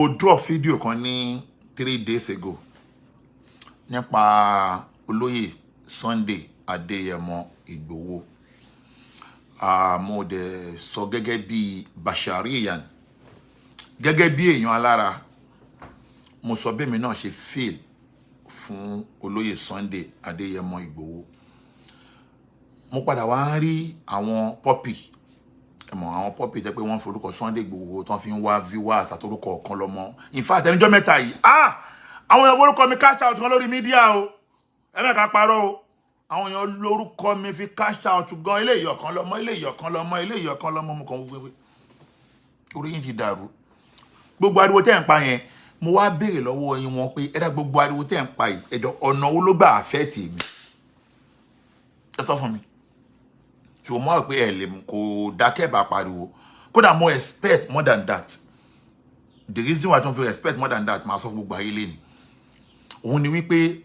Mo drop fídíò kan ní 3 days ago nípa olóyè Sunday Adéyẹmọ Ìgbòho. Mo dẹ̀ sọ gẹ́gẹ́ bí Bashariyan, gẹ́gẹ́ bí èèyàn alára, mo sọ bẹ́ẹ̀ mi náà ṣe feel fún olóyè Sunday Adéyẹmọ Ìgbòho. Mo padà wá ń rí àwọn puppy, ẹ mọ̀ àwọn puppy jẹ́ pé wọ́n forúkọ Sunday Ìgbòho tán fi ń wá viewers àtorúkọ ọ̀kan lọ́mọ. In fact, ẹnijọ́ mẹ́ta yìí, ah, àwọn èèyàn forúkọ mi cash out kan lórí media o. Ẹ mẹ́ka parọ́ o. Àwọn èèyàn lórúkọ mi fi cash out gan. Eléyìí ọ̀kan lọ́mọ, eléyìí ọ̀kan lọ́mọ, eléyìí ọ̀kan lọ́mọ. Mo kàn wípé orí yín ti dàrú. Gbogbo ariwo tẹ́ ń pa yẹn, mo wá béèrè lọ́wọ́ yín wọn pé ẹ dá gbogbo ariwo tẹ́ ń pa yìí, ẹ̀dọ̀ ọ̀nà wo ló gbà affect mi? Ẹ sọ fún mi. Ṣùgbọ́n mo wá pé ẹ lè kò dákẹ́ bá pariwo. Kódà mo expect more than that. The reason why I don't feel expect more than that, máa sọ fún gbogbo ayé lẹ́ni, òun ni wípé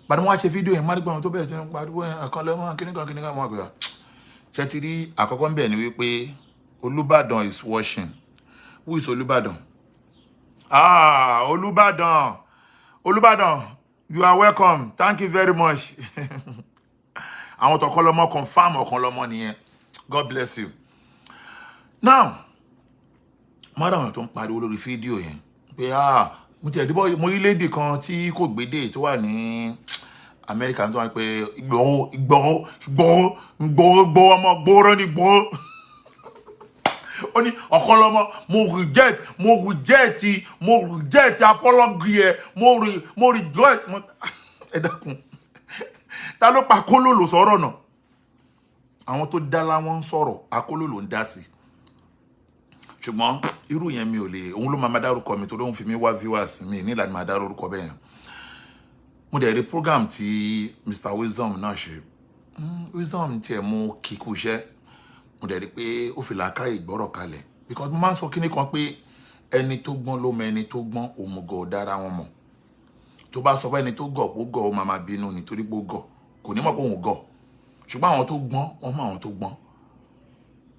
gbàdúrà wọn wá ṣe fídíò yẹn, má tó bẹ̀rẹ̀ sí ní pariwo ẹ̀kan lọ́mọ kíníkan kíníkan. Wọn àgbà ṣe ti rí àkọ́kọ́ ń bẹ̀ ni wípé Olúbàdàn is watching. Who is Olúbàdàn? Ah, Olúbàdàn, Olúbàdàn, you are welcome. Thank you very much. Àwọn tọkọlọmọ, confam ọ̀kanlọmọ nìyẹn. God bless you. Now, mọ́dà àwọn tó ń pariwo lórí fídíò yẹn pé, ah, mo ti ẹ̀díbọ̀, mo rí lady kan tí kò gbédè tó wà ní Amẹ́ríkà tó wà pé Ìgbòho, Ìgbòho, Ìgbòho, Ìgbòho, Ìgbòho, ọmọ gbòòrò ní Ìgbòho. Ó ní ọ̀kanlọ́mọ, mo reject, mo reject, mo reject apology ẹ, mo reject mo. Ẹ dákun, ta ló pa kólòlò sọ̀rọ̀ náà? Àwọn tó dá láwọn ń sọ̀rọ̀, akólòlò ń dá sí. Ṣùgbọ́n irú yẹn, mi ò lè, òun ló máa dárúkọ mi torí òun fi mí wá viewers mi ní ìlànà máa dárúkọ bẹ́ẹ̀ yẹn. Mo dẹ̀ rí program tí Mr Wisdom náà ṣe. Wisdom tiẹ̀ mú kíkú iṣẹ́. Mo dẹ̀ rí pé ó fi làákàyè gbọ́rọ̀ kalẹ̀, because mo máa ń sọ kíní kan pé ẹni tó gbọ́n ló mọ ẹni tó gbọ́n, òmùgọ̀ ò dára wọn mọ̀. Tó bá sọ fún ẹni tó gọ̀ pé ó gọ̀, ó máa máa bínú nítorí pé ó gọ̀, kò ní mọ̀ pé òun gọ̀. Ṣùgbọ́n àwọn tó gbọ́n, wọ́n mọ̀. Àwọn tó gbọ́n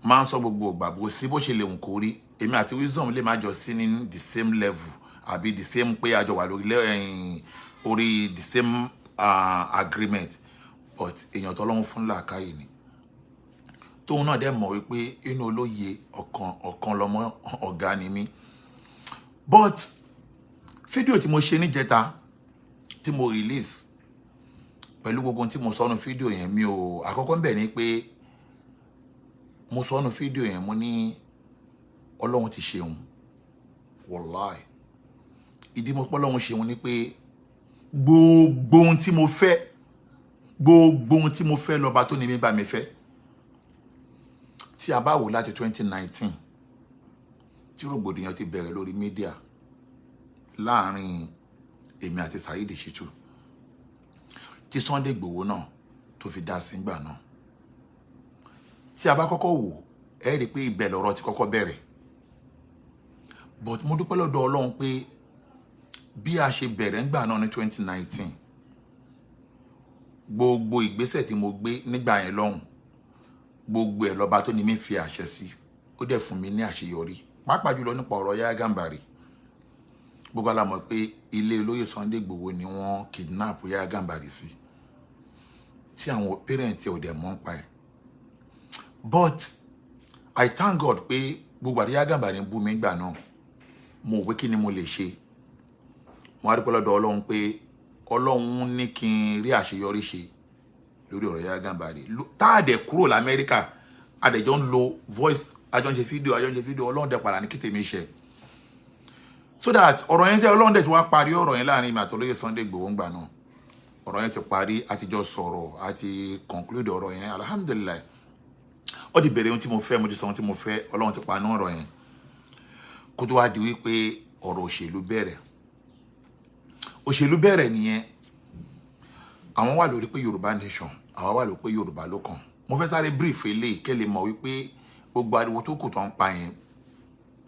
máa ń sọ gbogbo ìgbà bó sí bó ṣe lè wù kó rí. Èmi àti Wisdom lè má jọ sí ní the same level àbí the same pé a jọ wà lórí orí the same agreement, but èèyàn tọ́lọ́run fún làákàyè ni, tóun náà dẹ̀ mọ̀ wípé inú olóye ọ̀kan ọ̀kan lọmọ ọ̀gá ni mí. But fídíò tí mo ṣe níjẹta tí mo release, pẹ̀lú gbogbo ohun tí mo sọ nínú fídíò yẹn, mi ò, àkọ́kọ́ ń bẹ̀ ni pé mo sọ nínú fídíò yẹn, mo ní Ọlọ́run ti ṣeun. Wàláì, ìdí mo pọ́ Ọlọ́run ṣeun ni pé gbogbo ohun tí mo fẹ́, gbogbo ohun tí mo fẹ́, lọ́ba tó ní mi bá mi fẹ́. Tí a bá wò láti 2019 tí rògbòdìyàn ti bẹ̀rẹ̀ lórí media láàrin èmi àti Saheed Shittu, tí Sunday Igboho náà tó fi dá sí gbà náà, tí a bá kọ́kọ́ wò, ẹ rí i pé ibẹ̀ lọ̀rọ̀ ti kọ́kọ́ bẹ̀rẹ̀. But mo dúpẹ́ lọ́dọ̀ Ọlọ́run pé bí a ṣe bẹ̀rẹ̀ ńgbà náà ní 2019, gbogbo ìgbésẹ̀ tí mo gbé nígbà yẹn lọ́hùn, gbogbo ẹ̀ lọ́ba tó ní mi fi àṣẹ sí, ó dẹ̀ fún mi ní àṣeyọrí, pàápàá jùlọ nípa ọ̀rọ̀ Yahya Gambari. Gbogbo ala mọ̀ pé ilé olóyè Sunday Igboho ni wọ́n kidnap Yahya Gambari sí, tí àwọn parent ẹ̀ ò dẹ̀ mọ̀ ń pa ẹ̀. But I thank God pé gbogbo àti Yahya Gambari ń bú mi gbà náà, mo wò pé kí ni mo lè ṣe. Mo wá dúpẹ́ lọ́dọ̀ Ọlọ́run pé Ọlọ́run ní kí n rí àṣeyọrí ṣe lórí ọ̀rọ̀ Yahya Gambari. Tá a dẹ̀ kúrò l'Amẹ́ríkà, a dẹ̀ jọ ń lo voice, a jọ ń ṣe fídíò, a jọ ń ṣe fídíò. Ọlọ́run dẹ̀ padà ní kí tèmi ṣe, so that ọ̀rọ̀ yẹn jẹ́, Ọlọ́run dẹ̀ tí wọ́n parí ọ̀rọ̀ yẹn láàrin mi àti olóyè Sunday Igboho ńgbà náà. Ọ̀rọ̀ yẹn ti parí, a ti jọ sọ̀rọ̀, a ti conclude ọ̀rọ̀ yẹn. Alhamdulillahi, ó ti bẹ̀rẹ̀ ohun tí mo fẹ́, mo ti sọ ohun tí mo fẹ́, Ọlọ́run ti paná ọ̀rọ̀ yẹn, kó tó wá di wípé ọ̀rọ̀ òṣèlú bẹ̀rẹ̀. Òṣèlú bẹ̀rẹ̀ nìyẹn. Àwọn wà lórí pé Yorùbá nation, àwọn wà lórí pé Yorùbá ló kàn. Mo fẹ́ sáré brief eléyìí kẹ́ lè mọ̀ wípé gbogbo ariwo tó kù tó ń pa yẹn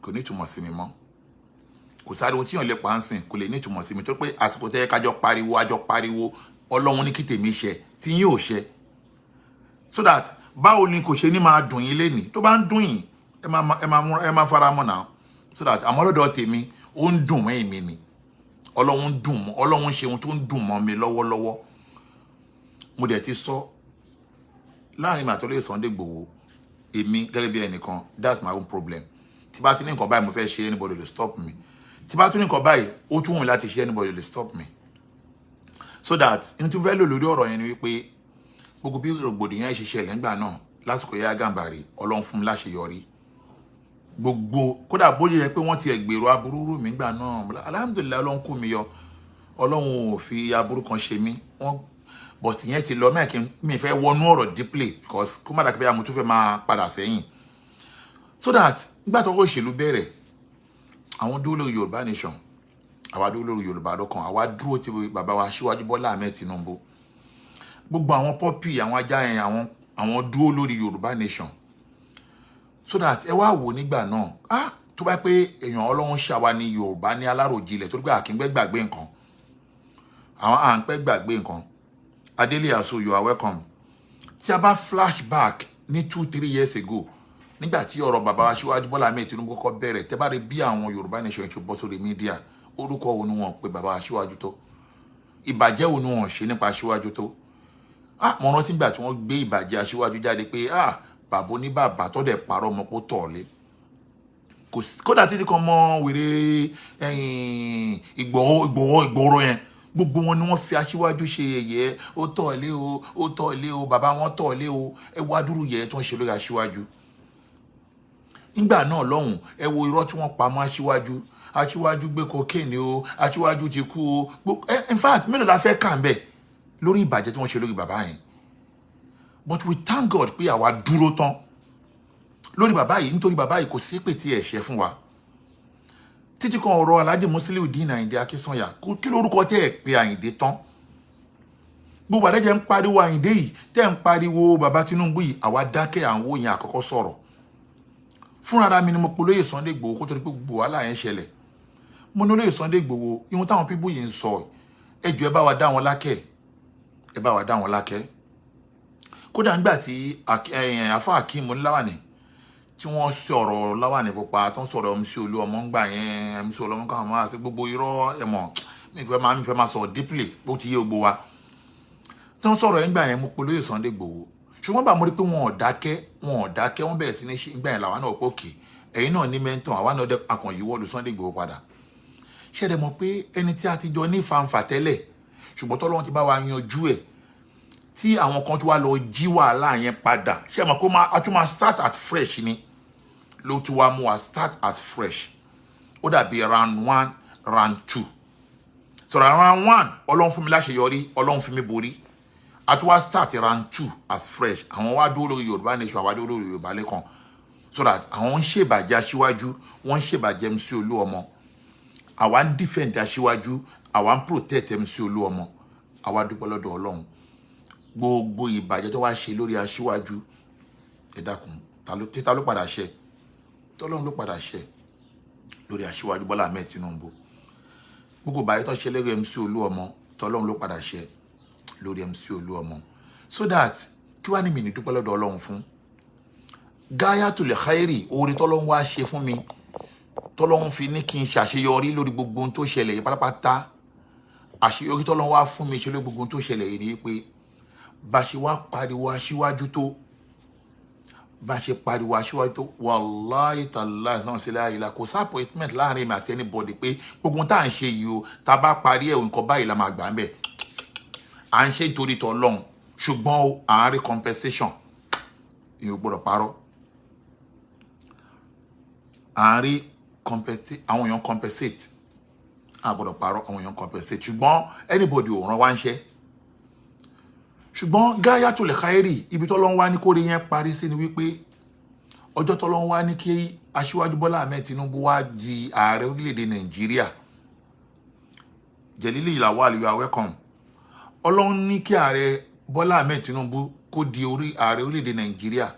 kò ní ìtumọ̀ sí mi mọ́. Kò sáriwo tíyàn lè pa ń sìn, kò lè ní ìtumọ̀ sí mi, tó pé àsìkò tẹ́ kájọ pariwo, àjọ pariwo, Ọlọ́run ní kí tèmi ṣe, tí yín ò ṣe. So that báwo ni kò ṣe ní máa dùn yín lénìí? Tó bá ń dùn yín, ẹ máa fara mọ́ náà, so that àmọ́ lọ́dọ̀ tèmi, Ó ń dùn mọ́ èmi ni. Ọlọ́run ń dùn mọ́, Ọlọ́run ṣe ohun tó ń dùn mọ́ mi lọ́wọ́lọ́wọ́. Mo dẹ̀ ti sọ láàrin mi àti olóyè Sunday Igboho, èmi gẹ́gẹ́ bí ẹnìkan, that's my own problem. Tí bá ti ní nǹkan báyìí mo fẹ́ ṣe, anybody lè stop me. Tí bá tún ní nǹkan báyìí ó tún wù mí láti ṣe, anybody lè stop me. So that n tún fẹ́ lò lórí ọ̀rọ̀ yẹn ni wípé gbogbo bí rògbòdìyàn ṣe ṣẹlẹ̀ ńgbà náà lásìkò Yahya Gambari, Ọlọ́run fún mi láṣeyọrí gbogbo. Kódà bóyá yẹ pé wọ́n ti ẹ̀gbèrò aburú rù mí gbà náà, alhamdulillahi, Ọlọ́run kú mi yọ. Ọlọ́run ò fi aburú kan ṣe mí wọ́n. But ìyẹn ti lọ mẹ́ẹ̀kí mi fẹ́ wọnú ọ̀rọ̀ deeply, because kó má dàgbé pé mo tún fẹ́ máa padà sẹ́yìn. So that nígbà tó kọ́ òṣèlú bẹ̀rẹ̀, àwọn dúró lórí Yorùbá nation, àwa dúró lórí Yorùbá lọ́kàn, àwa dúró ti bàbá wa Aṣíwájú Bọ́lá Ahmed Tinubu. Gbogbo àwọn puppy, àwọn ajá yẹn, àwọn dúró lórí Yorùbá nation. So that ẹ wá wò nígbà náà, ah, tó bá pé èèyàn Ọlọ́run ṣàwa ní Yorùbá ní aláròjinlẹ̀, torí pé àkíngbẹ́ gbàgbé nǹkan, àwọn à ń pẹ́ gbàgbé nǹkan. Adélé Aso, you are welcome. Tí a bá flashback ní 2-3 years ago, nígbà tí ọ̀rọ̀ bàbá wa Aṣíwájú Bọ́lá Ahmed Tinubu kọ́kọ́ bẹ̀rẹ̀, tẹ́ bá rí bí àwọn Yorùbá nation ṣe bọ́ sórí media, orúkọ wo ni wọ́n pe bàbá Aṣíwájú tó? Ìbàjẹ́ wo ni wọ́n ṣe nípa Aṣíwájú tó? Ah, mo rántí nígbà tí wọ́n gbé ìbàjẹ́ Aṣíwájú jáde pé, ah, bàbá oníbàbà tó dẹ̀ parọ́ ọmọ kó tọ̀ lé kò sí. Kódà títí kan mọ wèrè Ìgbòho, Ìgbòho, Ìgbòho yẹn, gbogbo wọn ni wọ́n fi Aṣíwájú ṣe yẹ̀yẹ́. Ó tọ̀ lé o, ó tọ̀ lé o, bàbá wọn tọ̀ lé o. Ẹ wá dúró yẹ̀yẹ́ tó ń ṣe lórí Aṣíwájú nígbà náà lọ́hùn. Ẹ wo irọ́ tí wọ́n pa mọ́ Aṣíwájú. Aṣíwájú gbé cocaine o, Aṣíwájú ti kú o. In fact, mélòó la fẹ́ kà ń bẹ̀ lórí ìbàjẹ́ tí wọ́n ṣe lórí bàbá yẹn? But we thank God pé àwa dúró tán lórí bàbá yìí, nítorí bàbá yìí kò sí pé tí ẹ̀ ṣe fún wa. Títí kan ọ̀rọ̀ Alhaji Musiliu Àyìndé Akínsànyà, kí lórúkọ tẹ́ ẹ̀ pé Àyìndé tán? Gbogbo àdẹ́jẹ́ ń pariwo Àyìndé yìí, tẹ́ ń pariwo bàbá Tinubu yìí, àwa dákẹ́. À ń wò yẹn. Àkọ́kọ́ sọ̀rọ̀ fúnra mi ni mo polóyè Sunday Igboho kó tó di pé gbogbo wàhálà yẹn ṣẹlẹ̀. Mo ní olóyè Sunday Igboho, ihun táwọn people yìí ń sọ, ẹ jọ̀ọ́, ẹ bá wa dá wọn lákẹ́, ẹ bá wa dá wọn lákẹ́. Kódà nígbà tí àfa Akeem Láwàní, tí wọ́n sọ̀rọ̀ Láwàní pupa, tó ń sọ̀rọ̀ MC Olúọmọ ń gbà yẹn, MC Olúọmọ káwọn máa ṣe gbogbo irọ́ ẹ̀mọ̀, mi fẹ́ máa sọ̀rọ̀ deeply, bó ti yé gbogbo wa. Tí wọ́n sọ̀rọ̀ yẹn gbà yẹn, mo polóyè Sunday Igboho, ṣùgbọ́n bá mo rí pé wọn ò dákẹ́, wọn ò dákẹ́, wọ́n bẹ̀rẹ̀ sí ní ṣe. Gbà yẹn làwọn náà pé òkè, ẹ̀yin náà ní mẹ́ńtàn, àwa náà dẹ́ akànyíwọ́ lu Sunday Igboho padà. Ṣé ẹ mọ̀ pé ẹni tí a ti jọ ní fanfà tẹ́lẹ̀, ṣùgbọ́n tọ́lọ́run ti bá wa yanjú ẹ̀, tí àwọn kan tó wá lọ jí wàhálà yẹn padà, ṣé ẹ mọ̀ pé a tún máa start at fresh ni? Ló tún wá mú wa start at fresh. Ó dàbí round one, round two. Sọ̀rọ̀ round one, Ọlọ́run fún mi láṣeyọrí, Ọlọ́run fún mi borí. A tún wá start round two as fresh. Àwọn wá dúró lórí Yorùbá nation, àwa dúró lórí Yorùbá lẹ́kàn. So that àwọn ń ṣèbàjẹ́ Aṣíwájú, wọ́n ń ṣèbàjẹ́ MC Olúọmọ, àwa ń defend Aṣíwájú, àwa ń protect MC Olúọmọ. Àwa dúpẹ́ lọ́dọ̀ Ọlọ́run. Gbogbo ìbàjẹ́ tó wá ṣe lórí Aṣíwájú, ẹ dákun, ta ló padà ṣe? Tọ́lọ́run ló padà ṣe lórí Aṣíwájú Bọ́lá Ahmed Tinubu. Gbogbo ìbàjẹ́ tó ṣe lórí MC Olúọmọ, tọ́lọ́run ló padà ṣe lórí MC Olúọmọ. So that kí wàá ní mi ní dúpẹ́ lọ́dọ̀ Ọlọ́run fún Gayatul Khairi, oore tọ́lọ́run wá ṣe fún mi, tọ́lọ́run fi ní kí n ṣàṣeyọrí lórí gbogbo ohun tó ṣẹlẹ̀ yìí pátápátá. Àṣeyọrí tọ́lọ́run wá fún mi ṣe lórí gbogbo ohun tó ṣẹlẹ̀ yìí ni pé bá ṣe wá pariwo Aṣíwájú tó, bá ṣe pariwo Aṣíwájú tó, wàláhì tàláhì sàn sílẹ̀ àyílá, kò sí appointment láàrin mi àti anybody pé gbogbo ohun tá à ń ṣe yìí o, tá a bá parí ẹ̀, nǹkan báyìí la máa gbà ń bẹ̀. À ń ṣe nítorí tọ́lọ́run, ṣùgbọ́n o, à ń rí compensation. Ìyẹn ò gbọ́dọ̀ parọ́. À ń rí compensate, àwọn èèyàn compensate. A gbọ́dọ̀ parọ́, àwọn èèyàn compensate, ṣùgbọ́n anybody ò ràn wá ń ṣe. Ṣùgbọ́n Gayatul Khairi, ibi tọ́lọ́run wá ní kórè yẹn parí sí ni wípé ọjọ́ tọ́lọ́run wá ní kí Aṣíwájú Bọ́lá Ahmed Tinubu wá di ààrẹ orílẹ̀-èdè Nàìjíríà. Jẹ̀lílì Lawal, you are welcome. Ọlọ́run ní kí ààrẹ Bọ́lá Ahmed Tinubu kó di orí ààrẹ orílẹ̀-èdè Nàìjíríà.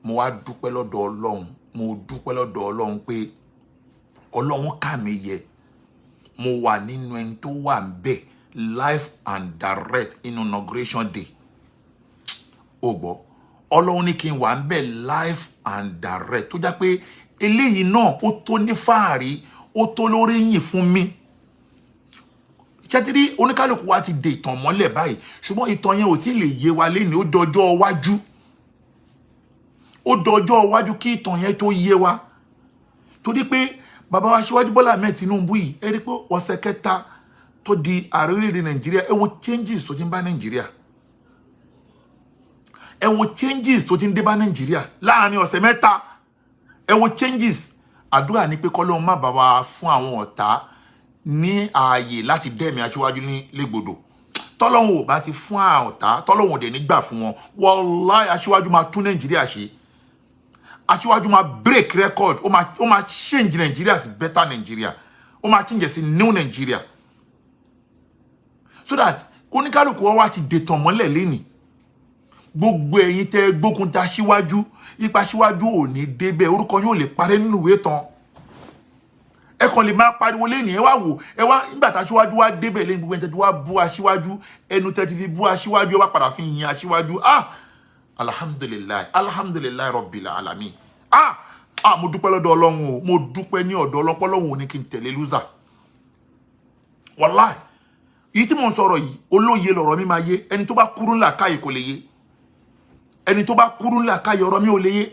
Mo wá dúpẹ́ lọ́dọ̀ Ọlọ́run, mo dúpẹ́ lọ́dọ̀ Ọlọ́run pé Ọlọ́run kà mí yẹ. Mo wà nínú ẹni tó wà ń bẹ̀ live and direct in inauguration day. Ó gbọ́, Ọlọ́run ní kí n wà ń bẹ̀ live and direct, tó já pé eléyìí náà ó tó ní fáàrí, Ó tó lórí yìn fún mi. Ṣẹ́tírí oníkálukú wa ti de ìtàn mọ́lẹ̀ báyìí, ṣùgbọ́n ìtàn yẹn ò tí ì lè yé wa léni. Ó dọjọ́ iwájú, ó dọjọ́ iwájú kí ìtàn yẹn tó yé wa, torí pé bàbá wa Aṣíwájú Bọ́lá Ahmed Tinubu yìí, ẹ rí pé ọ̀sẹ̀ kẹta tó di ààrẹ orílẹ̀-èdè Nàìjíríà, ẹ wo changes tó ti ń bá Nàìjíríà, ẹ wo changes tó ti ń dé bá Nàìjíríà láàrin ọ̀sẹ̀ 3. Ẹ wo changes. Àdúrà ní pé kọ́lọ́run má bá wa fún àwọn ọ̀tá ní ààyè láti dẹ́mi aṣíwájú ní légbodò. Tọ́lọ́run ò bá ti fún àwọn ọ̀tá, tọ́lọ́run ò dẹ̀ ní gbà fún wọn, wàláhì, aṣíwájú máa tún Nàìjíríà ṣe. Aṣíwájú máa break record. Ó máa change Nàìjíríà sí better Nàìjíríà, ó máa change sí new Nàìjíríà, so that oníkálukú wa wá ti dètàn mọ́lẹ̀ lénìí. Gbogbo ẹ̀yin tẹ́ gbógun ta síwájú, ipa síwájú ò ní débẹ̀, orúkọ yóò lè parẹ́ nínú ìwé tán. Ẹ kàn lè máa pariwo lénìí. Ẹ wá wò, ẹ wá nígbà tá aṣíwájú wá débẹ̀ lẹ́yìn, gbogbo ẹni tẹ́ ti wá bú aṣíwájú, ẹnu tẹ́ ti fi bú aṣíwájú, ẹ wá padà fi yin aṣíwájú. Ah, alhamdulillahi, alhamdulillahi rabbil alamin. Ah ah, mo dúpẹ́ lọ́dọ̀ Ọlọ́run o. Mo dúpẹ́ ní ọ̀dọ̀ Ọlọ́run Ọlọ́run ò ní kí n tẹ̀lé loser. Wàláì, èyí tí mò ń sọ̀rọ̀ yìí, olóye lọ̀rọ̀ mi máa yé. Ẹni tó bá kúrú ńlá káyè kò lè yé. Ẹni tó bá kúrú ńlá káyè, ọ̀rọ̀ mi ò lè yé,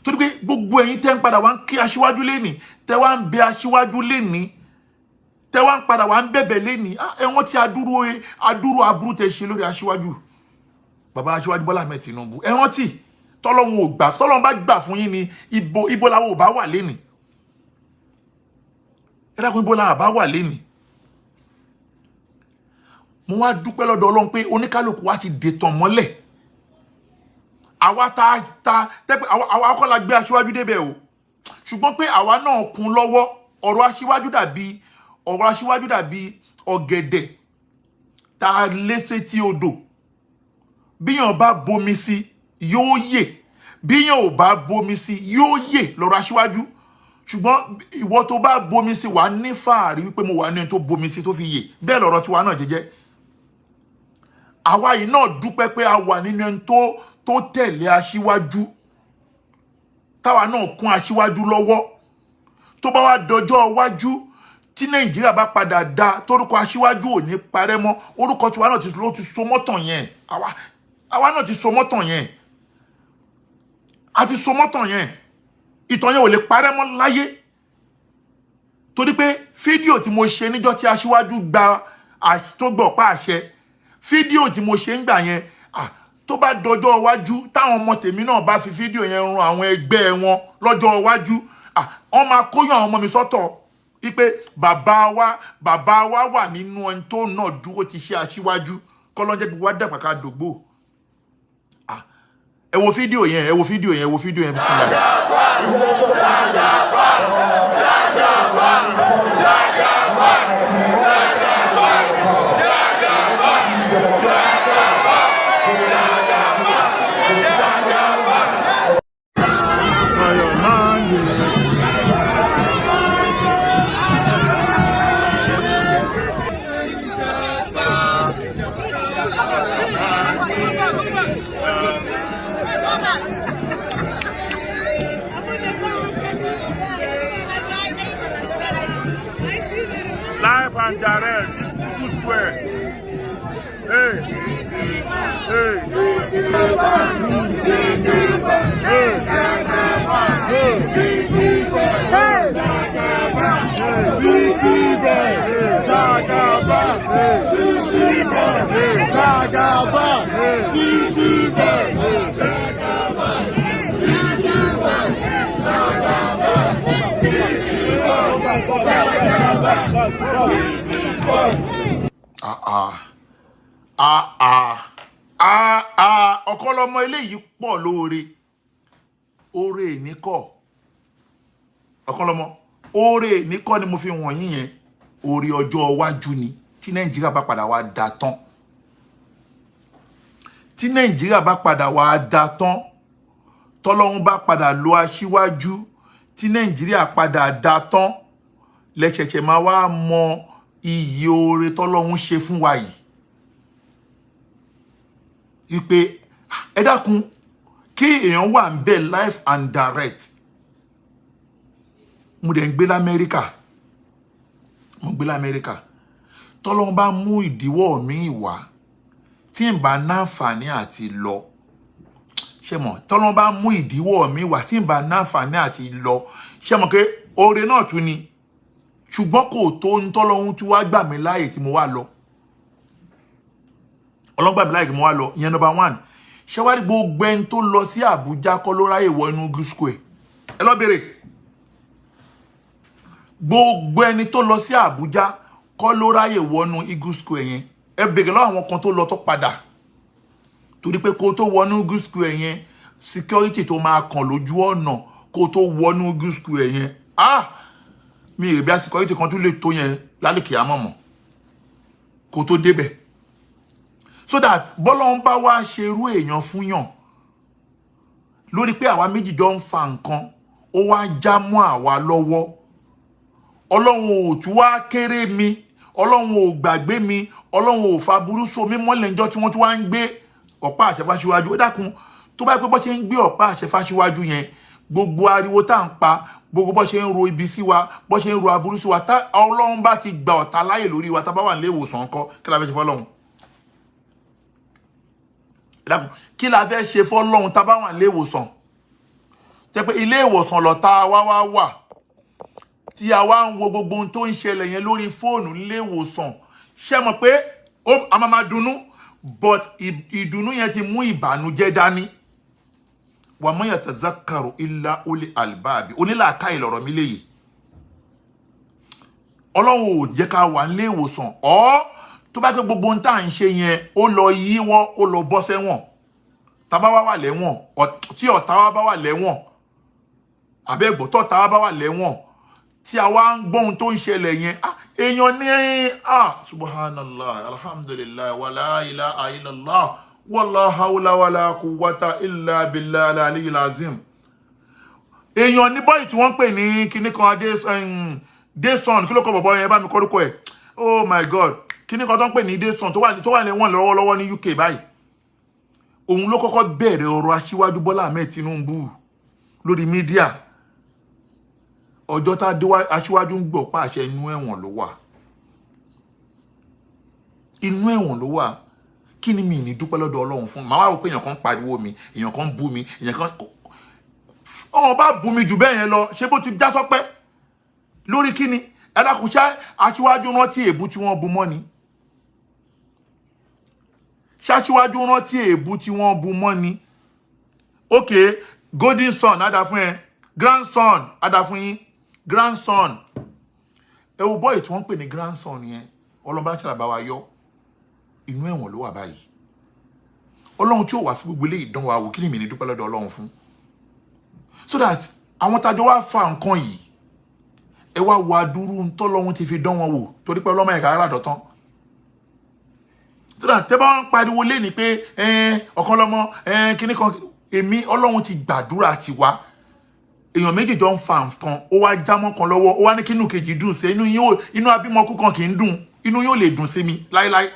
torí pé gbogbo ẹ̀yin tẹ́ ń padà wá ń kí aṣíwájú lénìí, tẹ́ wá ń bẹ aṣíwájú lénìí, tẹ́ wá ń padà wá ń bẹ̀bẹ̀ lénìí, ah, ẹ̀wọ̀n tí adúrú adúrú aburú tẹ́ ṣe lórí aṣíwájú, bàbá aṣíwájú Bọ́lá Ahmed Tinubu. Ẹ rántí, tọ́lọ́run ò gbà, tọ́lọ́run bá gbà fún yín ni, ibo làwọn ò bá wà lénìí? Ẹ dákun, ibo làwọn bá wà lénìí? Mo wá dúpẹ́ lọ́dọ̀ Ọlọ́run pé oníkálukú wa ti dètàn mọ́lẹ̀. Àwa ta ta tẹ́pẹ́, àwa kọ́ la gbé aṣíwájú débẹ̀ o, ṣùgbọ́n pé àwa náà kún lọ́wọ́. Ọ̀rọ̀ aṣíwájú dàbí ọ̀gẹ̀dẹ̀ tá a lé sétí odò. Bíyàn bá bomi sí, yóò yè; bíyàn ò bá bomi sí, yóò yè lọ́rọ̀ aṣíwájú. Ṣùgbọ́n ìwọ tó bá bomi sí, wàá ní fàárí wípé mo wà ní ẹni tó bomi sí tó fi yè. Bẹ́ẹ̀ lọ̀rọ̀ tiwa náà jẹ́jẹ́. Àwa yìí náà dúpẹ́ pé a wà nínú ẹni tó tẹ̀lé aṣíwájú, táwa náà kún aṣíwájú lọ́wọ́. Tó bá wá dọjọ́ iwájú, tí Nàìjíríà bá padà da, torúkọ aṣíwájú ò ní parẹ́ mọ́, orúkọ tiwa náà ti ló ti so mọ́tàn yẹn. Àwa náà ti so mọ́tàn yẹn, a ti so mọ́tàn yẹn. Ìtàn yẹn ò lè parẹ́ mọ́ láyé, torí pé fídíò tí mo ṣe níjọ́ tí aṣíwájú gba tó gbọ̀ pa àṣẹ, fídíò tí mo ṣe ń gbà yẹn, ah, tó bá dọjọ́ iwájú, táwọn ọmọ tèmi náà bá fi fídíò yẹn run àwọn ẹgbẹ́ wọn lọ́jọ́ iwájú, ah, wọ́n máa kóyàn àwọn ọmọ mi sọ́tọ̀ wípé bàbá wa wà nínú ẹni tó náà dúró ti ṣe aṣíwájú. Kọ́lọ́njẹ́ gbogbo wa dàgbà ká dògbò. Ah, ẹ wo fídíò yẹn, ẹ wo fídíò yẹn, ẹ wo fídíò yẹn. Bismillah. Ayọ̀ máa ń yè. Live and direct, People Square. Hey, hey, hey, hey, hey, Jagaba, Jagaba, Ah ah ah ah ah ah, ọ̀kọ́lọ́mọ eléyìí pọ̀ lóore. Oore èní kọ́, ọ̀kọ́lọ́mọ, oore èní kọ́ ni mo fi wọ̀nyí yẹn. Oore ọjọ́ iwájú ni. Tí Nàìjíríà bá padà wá da tán, tí Nàìjíríà bá padà wá da tán, tọ́lọ́run bá padà lo aṣíwájú, tí Nàìjíríà padà da tán, lẹ́sẹ̀ṣẹ̀ máa wá mọ iyì oore tọ́lọ́run ṣe fún wa yìí, wípé ẹ dákun, kí èèyàn wà ń bẹ̀ live and direct. Mo dẹ̀ ń gbé l'Amẹ́ríkà, mo gbé l'Amẹ́ríkà. Tọ́lọ́run bá mú ìdíwọ́ mi wá tí n bá náfààní àti lọ, ṣe mọ̀, tọ́lọ́run bá mú ìdíwọ́ mi wá tí n bá náfààní àti lọ, ṣe mọ̀ pé oore náà tún ni, ṣùgbọ́n kò tó ń tọ́lọ́run tí wàá gbà mí láàyè tí mo wá lọ. Ọlọ́run gbà mí láàyè tí mo wá lọ. Ìyẹn number one. Ṣé wá rí gbogbo ẹni tó lọ sí Àbújá kọ́ ló ráyè wọ inú Eagle Square. Ẹ lọ bèrè. Gbogbo ẹni tó lọ sí Àbújá kọ́ ló ráyè wọnú Eagle Square yẹn. Ẹ bèrè lọ́wọ́ àwọn kan tó lọ tó padà, torí pé kó tó wọnú Eagle Square yẹn, security tó máa kàn lójú ọ̀nà kó tó wọnú Eagle Square yẹn, ah, mi ì rí bí a security kan tún lè tó yẹn lálẹ́ àmọ̀mọ̀ kó tó débẹ̀. So that bọ́lọ́n bá wá ṣerú èèyàn fún yàn lórí pé àwa méjì jọ ń fa nǹkan, ó wá já mọ́ àwa lọ́wọ́. Ọlọ́run ò tún wá kéré mi, Ọlọ́run ò gbàgbé mi, Ọlọ́run ò fa burú so mí mọ́lẹ̀. Ńjọ́ tí wọ́n tún wá ń gbé ọ̀pá àṣẹ fáṣíwájú, ó dákun, tó bá pẹ́ bọ́ ṣe ń gbé ọ̀pá àṣẹ fáṣíwájú yẹn, gbogbo ariwo tá à ń pa, gbogbo bọ́ ṣe ń ro ibi sí wa, bọ́ ṣe ń ro aburú sí wa, tá Ọlọ́run bá ti gba ọ̀tá láyè lórí wa, tá bá wà nílé ìwòsàn ńkọ́? Kí la fẹ́ ṣe fọ́lọ́run? Dákun, kí la fẹ́ ṣe fọ́lọ́run tá bá wà nílé ìwòsàn, jẹ́ pé ilé ìwòsàn lọ̀tá wa wá wà, tí a wá ń wo gbogbo ohun tó ń ṣẹlẹ̀ yẹn lórí fóònù nílé ìwòsàn? Ṣé mọ̀ pé a máa dunnú, but ìdùnnú yẹn ti mú ìbànújẹ́ dání. Wa ma yatazakkaru illa uli albabi. Onílàákàyè lọ̀rọ̀ mi léyìí. Ọlọ́run ò jẹ́ ká wà nílé ìwòsàn ọ́. Tó bá pẹ́ gbogbo ohun tá à ń ṣe yẹn, ó lọ yíwọ́, ó lọ bọ́ sẹ́wọ̀n, tá bá wá wà lẹ́wọ̀n, tí ọ̀tá wa bá wà lẹ́wọ̀n, àbẹ́gbọ́, tọ́ta wa bá wà lẹ́wọ̀n, tí a wá ń gbọ́ ohun tó ń ṣẹlẹ̀ yẹn, ah, èèyàn ní, ah, subhanallah, alhamdulillah, wàlá ilaha illallah, wàlá hawla wàlá quwwata illa billahi aliyyil azim. Èèyàn ní bọ́ọ̀lì tí wọ́n ń pè ní kinní kan adé Deson. Kí ló kọ bọ̀bọ̀ yẹn? Bá mi kọ́rúkọ ẹ̀. Oh my God, kinní kan tó ń pè ní Deson tó wà lẹ́wọ̀n lọ́wọ́lọ́wọ́ ní UK báyìí, òun ló kọ́kọ́ bẹ̀rẹ̀ ọ̀rọ̀ Aṣíwájú Bọ́lá Ahmed Tinubu lórí media. Ọjọ́ tá aṣíwájú ń gbọ́ pàṣẹ, inú ẹ̀wọ̀n ló wà, inú ẹ̀wọ̀n ló wà. Kí ni mi ní dúpẹ́ lọ́dọ̀ Ọlọ́run fún? Màá wá wò pé èèyàn kan pariwo mi, èèyàn kan bú mi, èèyàn kan ọ̀hún bá bú mi jù bẹ́ẹ̀ yẹn lọ. Ṣé bó ti já sọ́pẹ́ lórí kí ni? Ẹ dákun, ṣá aṣíwájú rántí èébú tí wọ́n bu mọ́ ni? Ṣáṣíwájú rántí èébú tí wọ́n bu mọ́ ni? Ok, golden son á dá fún ẹ, grandson á dá fún yín, grandson. Ẹ wo bọ́ọ̀ì tí wọ́n ń pè ní grandson yẹn, ọlọ́ba ń ṣàlàbà wa yọ, inú ẹ̀wọ̀n ló wà báyìí. Ọlọ́run tí ó wà fún gbogbo eléyìí dán wa wò, kí ni mi ní dúpẹ́ lọ́dọ̀ Ọlọ́run fún? So that àwọn tájọ wá fa nǹkan yìí, ẹ wá wo adúrú ntọ́lọ́run ti fi dán wọn wò, torí pé ọlọ́mọ ẹ̀ka rárá dọ̀tán. So that tẹ́ bá wọn pariwo léni pé ọ̀kan lọ́mọ kíní kan, èmi Ọlọ́run ti gbàdúrà tiwa. Èèyàn méjì jọ ń fa nǹkan, ó wá jámọ́ kan lọ́wọ́, ó wá ní kínú kejì dùn sí inú yín. Inú abímọkú kan kì í dùn. Inú yóò lè dùn sí mi láéláé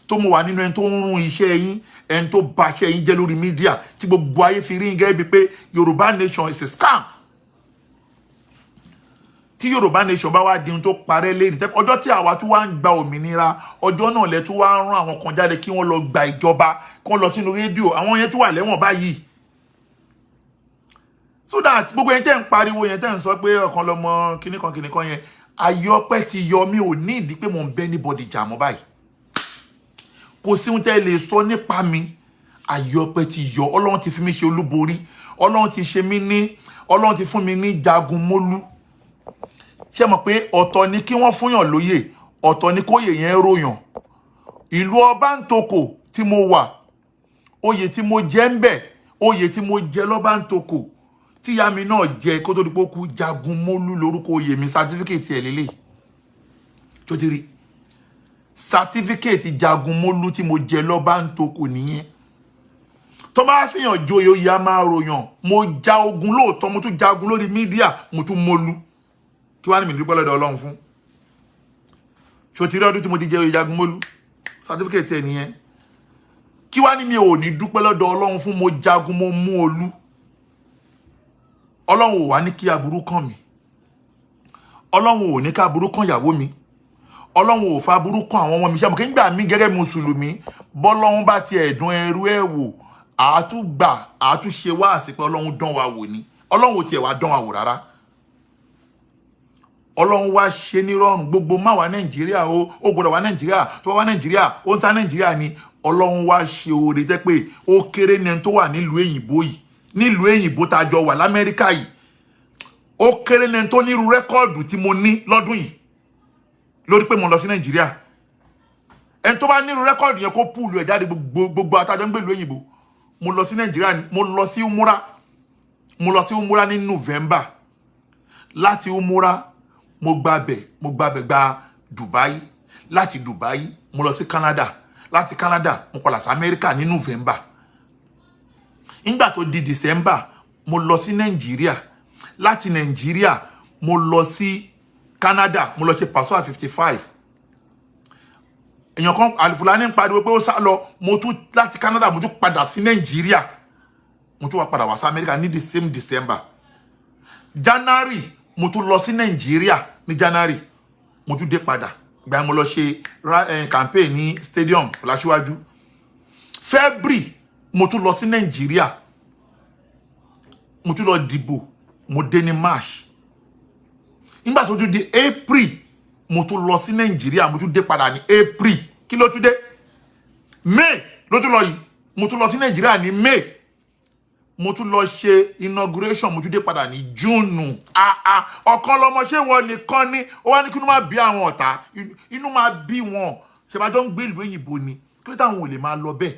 tó mo wà nínú ẹni tó ń rún iṣẹ́ yín, ẹni tó bà iṣẹ́ yín jẹ́ lórí media, tí gbogbo ayé fi rí yín gẹ́gẹ́ bíi pé Yorùbá Nation is a scam. Tí Yorùbá Nation bá wá di ohun tó parẹ́ lẹ́nu ọjọ́ tí àwa tún wá ń gba òmìnira, ọjọ́ náà lẹ tún wá ń rán àwọn kan jáde kí wọ́n lọ gba ìjọba, kí wọ́n lọ sínú rédíò. Àwọn yẹn tún wà lẹ́wọ̀n báyìí. So that gbogbo yẹn tẹ́ ń pariwo yẹn, tẹ́ ń sọ pé ọ̀kan lọmọ kíníkan kíníkan yẹn, ayé ọpẹ́ ti yọ. Mi ò ní ìdí pé mò ń bẹ́ anybody jà mọ́ báyìí. Kò sí ohun tẹ́ lè sọ nípa mi. Ayé ọpẹ́ ti yọ. Ọlọ́run ti fi mí ṣe olúborí. Ọlọ́run ti ṣe mí ní, Ọlọ́run ti fún mi ní jagun mólú. Ṣé mọ̀ pé ọ̀tọ̀ ni kí wọ́n fúnyàn lóyè, ọ̀tọ̀ ni kóyè yẹn ròyàn. Ìlú ọba ń tokò tí mo wà, oyè tí mo jẹ́ ń bẹ̀, oyè tí mo jẹ lọ́ba ń tokò, tíya mi náà jẹ kó tó di pé ó kú, jagun mólú lórúkọ oyè mi. Certificate ẹ̀ lélẹ̀ tó ti rí, certificate jagun mólú tí mo jẹ lọ́ba ń tokò nìyẹn. Tó bá fihàn joyè, oyè á máa ròyàn. Mo ja ogun lóòótọ́, mo tún jagun lórí media, mo tún mólú. Kí wàá ní mi dúpẹ́ lọ́dọ̀ Ọlọ́run fún? Ṣòtìrí ọdún tí mo ti jẹ oyè jagun mólú, certificate ẹ̀ nìyẹn. Kí wàá ní mi ò ní dúpẹ́ lọ́dọ̀ Ọlọ́run fún? Mo jagun, mo mú olú. Ọlọ́run ò wá ní kí aburú kàn mí. Ọlọ́run ò ní ká burú kan ìyàwó mi, Ọlọ́run ò fa burú kan àwọn ọmọ mi. Ṣe àmọ́ kí n gbà mí gẹ́gẹ́ mùsùlùmí, bọ́lọ́run bá tiẹ̀ dún ẹrú ẹ̀ wò, àátúgbà àátúnṣe wá àsìpẹ́ Ọlọ́run dán wa wò ni. Ọlọ́run ò tiẹ̀ wá dán wa wò rárá. Ọlọ́run wá ṣe nírọ̀rùn gbogbo má wá Nàìjíríà o, ó gbọ́dọ̀ wá Nàìjíríà. Tó bá wá Nàìjíríà, ó ń sá Nàìjíríà ni. Ọlọ́run wá ṣe oore jẹ́ pé ó kéré ní ẹni tó wà nílùú èyìnbó yìí, nílùú èyìnbó tá a jọ wà l'Amẹ́ríkà yìí, ó kéré ní ẹni tó nírú record tí mo ní lọ́dún yìí lórí pé mo lọ sí Nàìjíríà. Ẹni tó bá nírú record yẹn, kó pull ẹ̀ jáde. Gbogbo gbogbo àtàjọ ń gbèlú òyìnbó, mo lọ sí Nàìjíríà, mo lọ sí umura. Mo lọ sí umura ní November. Láti umura, mo gbàbẹ̀ gba Dubai. Láti Dubai, mo lọ sí Canada. Láti Canada, mo padà sí Amẹ́ríkà ní November. Nígbà tó di December, mo lọ sí Nàìjíríà. Láti Nàìjíríà, mo lọ sí Canada, mo lọ ṣe Pasuma 55. Èèyàn kan, Alifulani, ń pariwo pé ó sá lọ. Mo tún láti Canada, mo tún padà sí Nàìjíríà, mo tún wá padà wá sí Amẹ́ríkà ní the same December. January, mo tún lọ sí Nàìjíríà ní January, mo tún dé padà. Gba mo lọ ṣe campaign ní stadium láṣíwájú. February, mo tún lọ sí Nàìjíríà, mo tún lọ dìbò, mo dé ní March. Nígbà tó tún di April, mo tún lọ sí Nàìjíríà, mo tún dé padà ní April. Kí ló tún dé? May ló tún lọ yìí. Mo tún lọ sí Nàìjíríà ní May, mo tún lọ ṣe inauguration, mo tún dé padà ní June. Ah, ọ̀kan lọmọ, ṣé wọn nìkan ni ó wá ní kí inú máa bí àwọn ọ̀tá? Inú máa bí wọn. Ṣèbájọ́ ń gbé ìlú òyìnbó ni? Kí ló táwọn ò lè máa lọ bẹ́ẹ̀?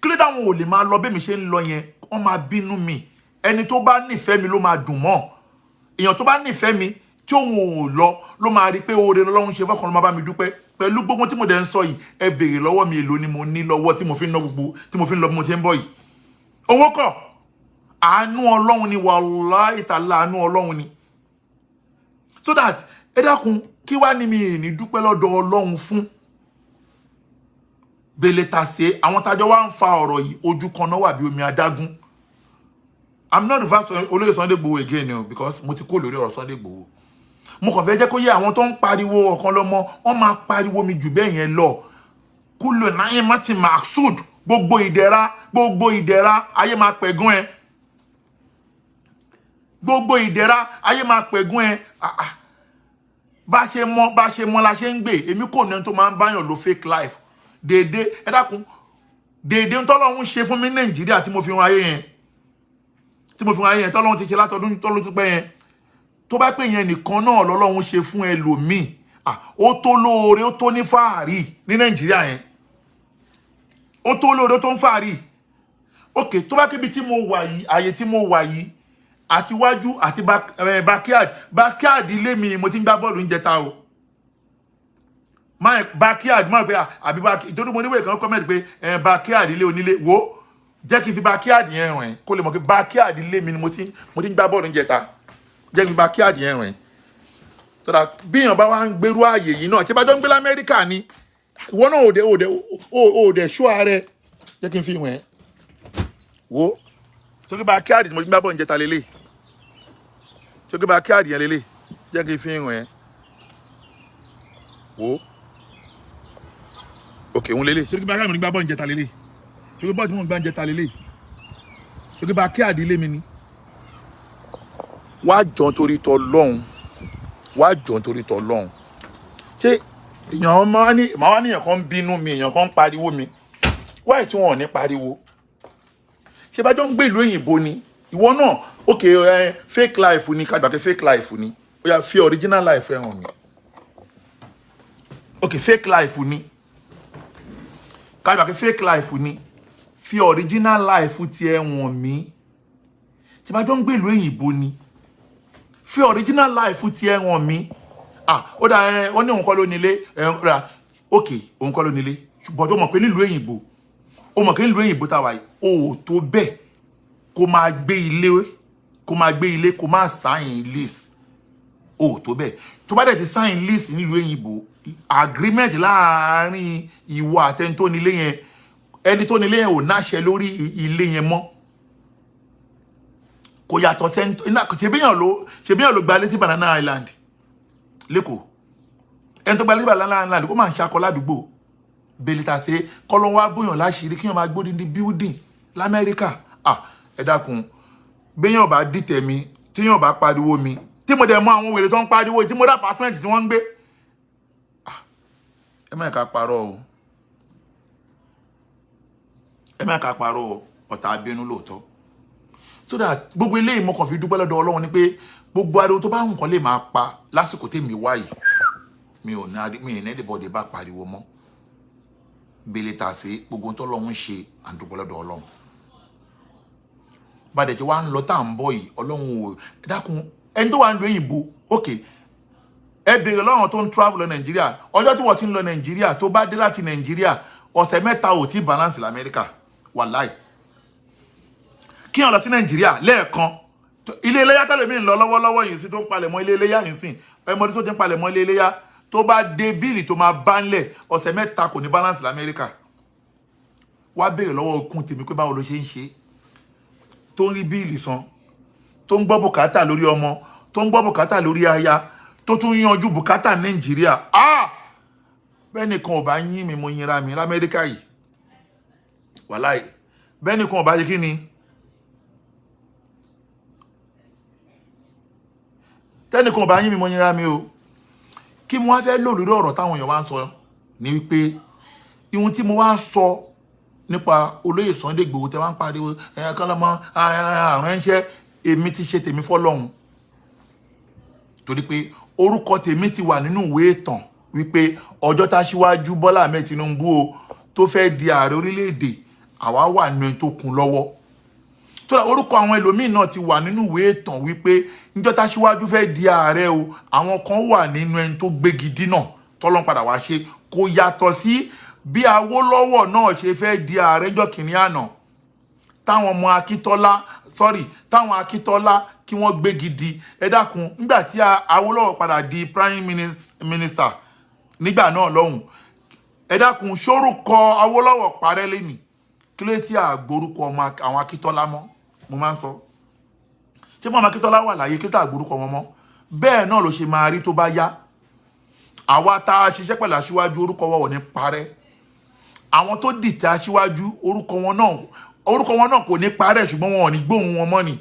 Kí ló táwọn ò lè máa lọ bẹ́ẹ̀? Mi ṣe ń lọ yẹn, wọ́n máa bínú mi. Ẹni tó bá nífẹ̀ẹ́ mi ló máa dùn mọ́. Èèyàn tó bá nífẹ̀ẹ́ mi tí òun ò lọ ló máa rí pé oore lọ́lọ́run ṣe fọ́kàn, ló máa bá mi dúpẹ́ pẹ̀lú gbogbo tí mo dẹ̀ ń sọ yìí. Ẹ béèrè lọ́wọ́ mi, èlò ni mo ní lọ́wọ́ tí mo fi ń ná gbogbo, tí mo fi ń lọ bí mo ti ń bọ̀ yìí? Owó kọ́, àánú Ọlọ́run ni. Wàláhì tàlá, àánú Ọlọ́run ni. So that, ẹ dákun, kí wá ní mi ní dúpẹ́ lọ́dọ̀ Ọlọ́run fún bèlè tàṣe? Àwọn tájọ wá ń fa ọ̀rọ̀ yìí, ojú kan náà wà bí omi adágún. I'm not reverse olóyè Sunday Igboho again o, because mo ti kó lórí ọ̀rọ̀ Sunday Igboho. Mo kàn fẹ́ jẹ́ kó yé àwọn tó ń pariwo ọ̀kan lọ́mọ, wọ́n máa pariwo mi jù bẹ́ẹ̀ yẹn lọ. Kúlò náyé martin maksud, gbogbo ìdẹ̀ra, gbogbo ìdẹ̀ra ayé máa pẹ̀gún ẹ. Gbogbo ìdẹ̀ra ayé máa pẹ̀gún ẹ. Ah, ah. Bá ṣe mọ, bá ṣe mọ la ṣe ń gbé. Èmi kò ní ẹni tó máa ń báyàn lo fake life déédé. Ẹ dákun, déédé ń tọ́lọ́run ṣe fún mi ní Nàìjíríà tí mo fi hàn ayé yẹn, tí mo fi hàn ayé yẹn, tọ́lọ́run ti ṣe látọdún tọ́lọ́run ti pẹ́ yẹn, tó bá pè yẹn nìkan náà lọ́lọ́run ṣe fún ẹlòmíì, ah, ó tó lóore, ó tó ní fàárì ní Nàìjíríà yẹn. Ó tó lóore, ó tó ń fàárì. Ok, tó bá kébi tí mo wà yìí, àyè tí mo wà yìí, àti iwájú àti backyard, backyard ilé mi, mo ti ń gbá bọ́ọ̀lù ń jẹta o. Backyard máa pé àbí back, ìtorí mo níwèé kan comment pé backyard ilé onílé wo. Jẹ́ kí n fi backyard yẹn rìn kó lè mọ̀ pé backyard ilé mi ni mo ti ń gbá bọ́ọ̀lù ń jẹta. Jẹ́ kí n fi backyard yẹn rìn tọ́da. Bí èèyàn bá wá ń gbérú ààyè yìí náà, ṣé bá jọ ń gbé l'Amẹ́ríkà ni, ìwọ náà òde ṣó ààrẹ. Jẹ́ kí n fi wọ̀n ẹ́ wo tókè. Backyard tí mo ti ń gbá bọ́ọ̀lù ń jẹta lélẹ̀, tókè backyard yẹn lélẹ̀. Jẹ́ kí n fi wọ̀n ẹ́ wo. Òkè òun lélẹ̀. Tókè backyard mo ti ń gbá bọ́ọ̀lù ń jẹta lélẹ̀. Tókè bọ́ọ̀lù tí mo ń gbá ń jẹta lélẹ̀. Tókè backyard ilé mi ni. Wá jọ nítorí tọ lọ́hùn, wá jọ nítorí tọ lọ́hùn. Ṣé èèyàn máa ní, màá wá ní èèyàn kan ń bínú mi, èèyàn kan ń pariwo mi? Wáyé tí wọn ò ní pariwo, ṣé bá jọ ń gbé ìlú òyìnbó ni? Ìwọ náà, ok, ẹ fake life ni, ká gbà pé fake life ni. Ó yá, fi original life ẹ hàn mí. Ok, fake life ni, ká gbà pé fake life ni. Fi original life tiẹ̀ wọ̀n mí. Ṣé bá jọ ń gbé ìlú òyìnbó ni? Fi original life tiẹ̀ wọ̀n mí. Ah, ó dà ẹ, ó ní òun kọ́ ló nílé ẹ rà. Ok, òun kọ́ ló nílé, ṣùgbọ́n tó mọ̀ pé nílùú òyìnbó, ó mọ̀ pé nílùú òyìnbó táwa yìí, ó ò tó bẹ́ẹ̀ kó máa gbé ilé, kó máa gbé ilé, kó máa sign lease. Ó ò tó bẹ́ẹ̀. Tó bá dẹ̀ ti sign lease nílùú òyìnbó, agreement láàárín ìwọ àtẹni tó nílé yẹn, ẹni tó nílé yẹn ò náṣẹ lórí ilé yẹn mọ́. Kò yàtọ̀ sẹ́ni ṣebíyàn ló gbalé sí Banana Island lẹ́kọ̀ọ́. Ẹni tó gbalé sí Banana Island, kó máa ń ṣakọ ládùúgbò belita ṣe kọ́lọ́n wá bóyàn láṣìírí kíyàn máa gbódì ní building l'Amẹ́ríkà. Ah, ẹ dákun, béèyàn bá dìtẹ̀ mi, tíyàn bá pariwo mi, tí mo dẹ̀ mọ àwọn wèrè tó ń pariwo, tí mo dá apartment tí wọ́n ń gbé. Ah, ẹ má ká parọ́ o, ẹ má ká parọ́ o. Ọ̀tá abínú lóòótọ́. So that gbogbo eléyìí, mo kàn fi dúpẹ́ lọ́dọ̀ Ọlọ́run ni pé gbogbo ariwo tó bá wù kán lè máa pa lásìkò tèmi wáyìí, mi ò ní mi ì ní anybody bá pariwo mọ́ bẹ́lẹ̀ tà sí gbogbo tó lọ́hún ṣe. À ń dúpẹ́ lọ́dọ̀ Ọlọ́run. Bàdẹ̀ tí wàá ń lọ tá à ń bọ̀ yìí, Ọlọ́run ò dákun. Ẹni tó wà ń lo òyìnbó, ok, ẹ béèrè lọ́wọ́n tó ń travel lọ Nàìjíríà. Ọjọ́ tí wọ́n ti ń lọ Nàìjíríà, tó bá dé láti Nàìjíríà, ọ̀sẹ̀ 3 ò tí balance l'Amẹ́ríkà. Wàláì, kí wọ́n lọ sí Nàìjíríà lẹ́ẹ̀kan, ilé iléyà tẹ́lẹ̀ mi ń lọ lọ́wọ́lọ́wọ́ yìí sí, tó ń palẹ̀ mọ́ ilé iléyà yìí sìn, ẹmọdé tó ti ń palẹ̀ mọ́ ilé iléyà, tó bá dé, bill tó máa bá ńlẹ̀, ọ̀sẹ̀ 3 kò ní balance l'Amẹ́ríkà. Wá béèrè lọ́wọ́ okun tèmi pé báwo ló ṣe ń ṣe tó ń rí bill san, tó ń gbọ́ bùkátà lórí ọmọ, tó ń gbọ́ bùkátà lórí aya, tó tún yanjú bùkátà Nàìjíríà. Ah, bẹ́ẹ̀ nìkan ò bá yín mi, mo yinra mi l'Amẹ́ríkà yìí. Wàláì, bẹ́ẹ̀ nìkan ò bá ṣe kí ni, tẹ́nìkan ò bá yín mi, mo yinra mi o. Kí mo wá fẹ́ lò lórí ọ̀rọ̀ táwọn èèyàn wá ń sọ ni wípé ihun tí mo wá sọ nípa olóyè Sunday Igboho tẹ́ wá ń pariwo ẹ̀yàn kan lọ́mọ àrùn ẹ̀ńṣẹ́, èmi ti ṣe tèmi fọ́lọ́hun, torí pé orúkọ tèmi ti wà nínú ìwé ìtàn wípé ọjọ́ táṣíwájú Bọ́lá Ahmed Tinubu o tó fẹ́ di ààrẹ orílẹ̀-èdè, àwa wà nínú ẹni tó kún lọ́wọ́ tó dà. Orúkọ àwọn ẹlòmíín náà ti wà nínú ìwé ìtàn wípé níjọ́ táṣíwájú fẹ́ di ààrẹ o, àwọn kan wà nínú ẹni tó gbégi dínà tọ́lọ́n padà wá ṣe. Kò yàtọ̀ sí bí Awólọ́wọ̀ náà ṣe fẹ́ di ààrẹ níjọ́ kìnìún àná, táwọn ọmọ Akíntọ́lá, sorry, táwọn Akíntọ́lá kí wọ́n gbégi di. Ẹ dákun, nígbà tí Awólọ́wọ̀ padà di prime minister nígbà náà lọ́hùn, ẹ dákun, sórúkọ Awólọ́wọ̀ parẹ́ lẹ́nìí? Kí ló tí a gbórúkọ ọmọ àwọn Akíntọ́lá mọ́? Mo máa ń sọ, ṣé mọ́ ọmọ Akíntọ́lá wà láyé? Kí ló tí a gbórúkọ wọn mọ́? Bẹ́ẹ̀ náà ló ṣe máa rí tó bá yá. Àwa tá a ṣiṣẹ́ pẹ̀lú aṣíwájú, orúkọ wa ò ní parẹ́. Àwọn tó dìtẹ̀ aṣíwájú, orúkọ wọn náà kò ní parẹ́, ṣùgbọ́n wọn ò ní gbóhùn wọn mọ́ ni.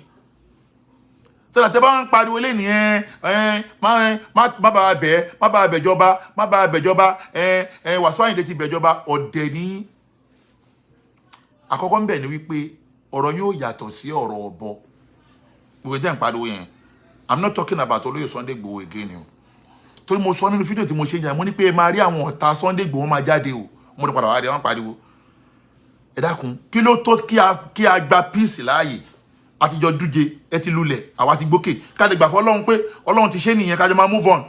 Sọ́dọ̀ tẹ́ bá ń pariwo lé ní ẹ ẹ má má má bàa bẹ̀, má bàa bẹ̀jọba, má bàa bẹ̀jọba, ẹ ẹ Wàsíù Àyìndé ti bẹ̀jọba. Ọ̀dẹ̀ ní àkọ́kọ́ ń bẹ̀ ni wípé ọ̀rọ̀ yóò yàtọ̀ sí ọ̀rọ̀ ọ̀bọ. Gbogbo ẹ̀jẹ̀ ń pariwo yẹn, I'm not talking about olóyè Sunday Igboho again o, torí mo sọ nínú fídíò tí mo ṣe ń jà, mo ní pé ẹ máa rí àwọn ọ̀tá Sunday Igboho máa jáde o. Mo ti padà wá rí wọn pariwo. Ẹ dákun, kí ló tó kí a gba peace láàyè? Àtijọ́ dúje, ẹ ti lulẹ̀, àwa ti gbókè. Ká lè gbà fún Ọlọ́run pé Ọlọ́run ti ṣe nìyẹn. Kájọ máa move on,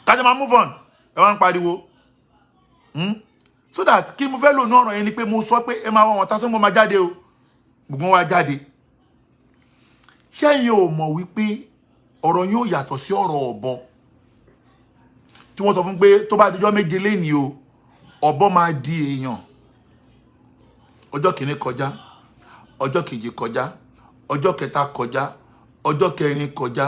kájọ máa move on. Ẹ wá ń pariwo. So that kí mo fẹ́ lò ní ọ̀rọ̀ yẹn ni pé mo sọ pé ẹ máa wọ àwọn tásán, mo máa jáde o. Gbogbo wa jáde. Ṣẹ́yìn ò mọ̀ wípé ọ̀rọ̀ yóò yàtọ̀ sí ọ̀rọ̀ ọ̀bọ tí wọ́n sọ fún pé tó bá dijọ́ 7 lénìí o, ọ̀bọ máa di èèyàn? Ọjọ́ kìíní kọjá, ọjọ́ kejì kọjá, ọjọ́ kẹta kọjá, ọjọ́ kẹrin kọjá,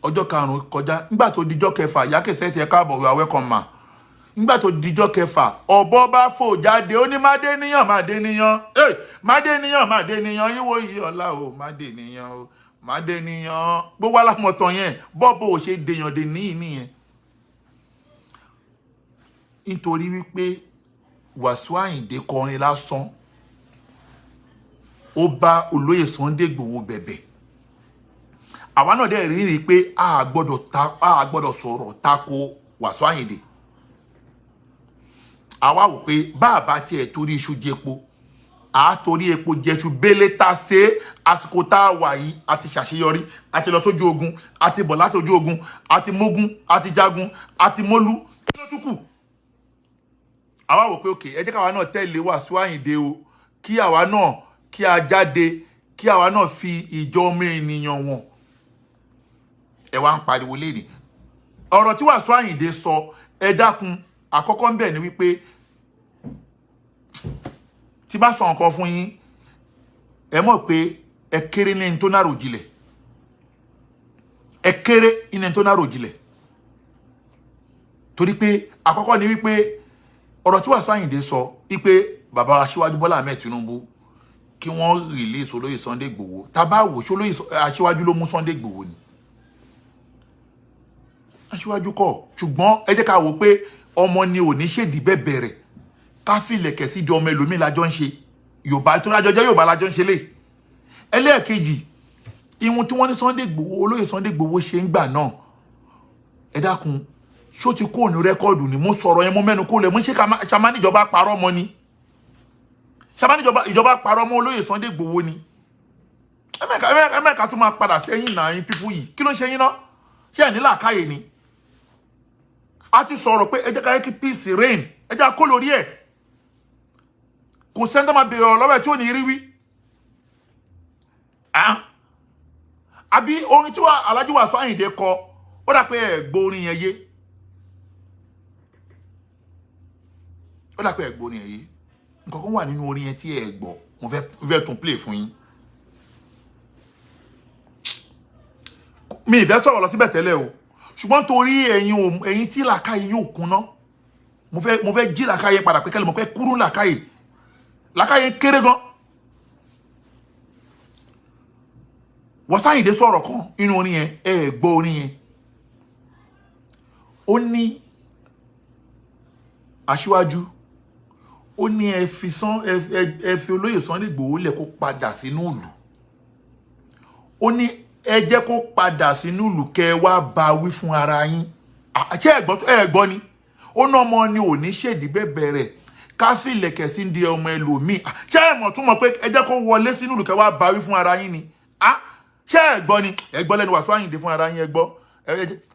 ọjọ́ karùn-ún kọjá. Nígbà tó dijọ́ kẹfà, ìyá kẹsẹ̀ tiẹ̀ káàbọ̀, you are welcome ma. Nígbà tó dijọ́ kẹfà, ọ̀bọ bá fò jáde, ó ní má dé níyàn, má dé níyàn, ẹ má dé níyàn, má dé níyàn, yíwo yìí ọ̀la o, má dé níyàn o, má dé níyàn. Gbogbo alámọ̀tàn yẹn, bọ́ọ̀bù ò ṣe dèyàn dè níyì nìyẹn, nítorí wípé Wàsíù Àyìndé kọrin lásán, ó bá olóyè Sunday Igboho bẹ̀bẹ̀. Àwa náà dẹ̀ rí rí pé a gbọ́dọ̀ sọ̀rọ̀ tako Wàsíù Àyìndé. Àwa wò pé bá a bá tiẹ̀ torí iṣu jẹpo, a torí epo jẹṣu. Bẹ́lẹ̀ ta ṣe àsìkò tá a wà yìí, a ti ṣàṣeyọrí, a ti lọ sójú ogun, a ti bọ̀ láti ojú ogun, a ti mógun, a ti jagun, a ti mólú. Kí ló tún kù? Àwa wò pé òkè, ẹ jẹ́ káwa náà tẹ̀lé Wàsíù Àyìndé o, kí àwa náà kí a jáde, kí àwa náà fi ìjọ ọmọ ènìyàn wọn. Ẹ wá ń pariwo léde ọ̀rọ̀ tí Wàsíù Àyìndé sọ. Ẹ dákun, àkọ́kọ́ ń bẹ̀ ni wípé tí bá sọ nǹkan fún yín, ẹ mọ̀ pé Ẹ kéré ní ẹni tó nárò jinlẹ̀. Ẹ kéré ní ẹni tó nárò jinlẹ̀, torí pé àkọ́kọ́ ni wípé ọ̀rọ̀ tí Wàsíù Àyìndé sọ wípé bàbá Aṣíwájú Bọ́lá Ahmed Tinubu kí wọ́n release olóyè Sunday Igboho, tá bá wò, ṣé olóyè Aṣíwájú ló mú Sunday Igboho ni? Aṣíwájú kọ́. Ṣùgbọ́n ẹ jẹ́ ká wò pé ọmọ ni ò ní ṣèdí bẹ́ẹ̀ bẹ̀rẹ̀ ká fìlẹ̀kẹ̀ sí di ọmọ ẹlòmíì lájọ́ ń ṣe Yorùbá tó lájọ jẹ́ Yorùbá lájọ́ ń ṣe lé. Ẹlẹ́ẹ̀kejì, ìwọ̀n tí wọ́n ní Sunday Igboho, olóyè Sunday Igboho ṣe ń gbà náà, ẹ dákun, ṣó ti kó ní record ni? Mo sọ̀rọ̀ yẹn, mo mẹ́nu kó lẹ̀, mo ṣe ṣàmá níjọba parọ́ mọ́ ni, ṣàmá níjọba ìjọba parọ́ mọ́ olóyè Sunday Igboho ni. Ẹ̀mẹ́ka tún máa padà sẹ́yìn náà. Yín people yìí, kí ló ń ṣe yín náà? Ṣé ẹ̀ ní làákàyè ni? A ti sọ̀rọ̀ pé ẹ jẹ́ ká yẹ kí peace reign, ẹ jẹ́ kó lórí ẹ̀. Kò sẹ́ni tó máa bèèrè ọ̀rọ̀ lọ́wọ́ ẹ̀ tí ò ní rí wí. Àbí orin tí wàá Alhaji Wasiu Ayinde kọ, ó dà pé ẹ̀ gbọ́ orin yẹn yé. Ó dà pé ẹ̀ gbọ́ orin yẹn yé. Nǹkan kan wà nínú orin yẹn tí ẹ gbọ́. Mo fẹ́ tún play fún yín. Mi ì fẹ́ sọ̀rọ̀ lọ síbẹ̀ tẹ́lẹ̀ o, ṣùgbọ́n torí ẹ̀yin ẹ̀yin tí làákàyè yóò kúnná, mo fẹ́ jí làákàyè padà pé kẹ́lẹ́ mo fẹ́ kúrú làákàyè. Làákàyè kéré gan. Wasiu Ayinde sọ̀rọ̀ kan nínú orin yẹn, ẹ gbọ́ orin yẹn. Ó ní Aṣíwájú, ó ní ẹ fi sán ẹ fi olóyè Sunday Igboho lẹ̀ kó padà sínú ìlú. Ó ní ẹ jẹ́ kó padà sínú ìlú, kẹ́ ẹ wá bá wí fún ara yín. Ṣé ẹ gbọ́ ni? Ó ná ọmọ ni ò ní ṣèdí bẹ́ẹ̀ rẹ̀ ká fìlẹ̀kẹ̀ sí di ọmọ ẹlòmíì. Ṣé ẹ mọ̀ tún mọ̀ pé ẹ jẹ́ kó wọlé sínú ìlú, kẹ́ wá bá wí fún ara yín ni? Ṣé ẹ gbọ́ ni? Ẹ gbọ́ lẹ́nu Wasiu Ayinde fún ara yín. Ẹ gbọ́,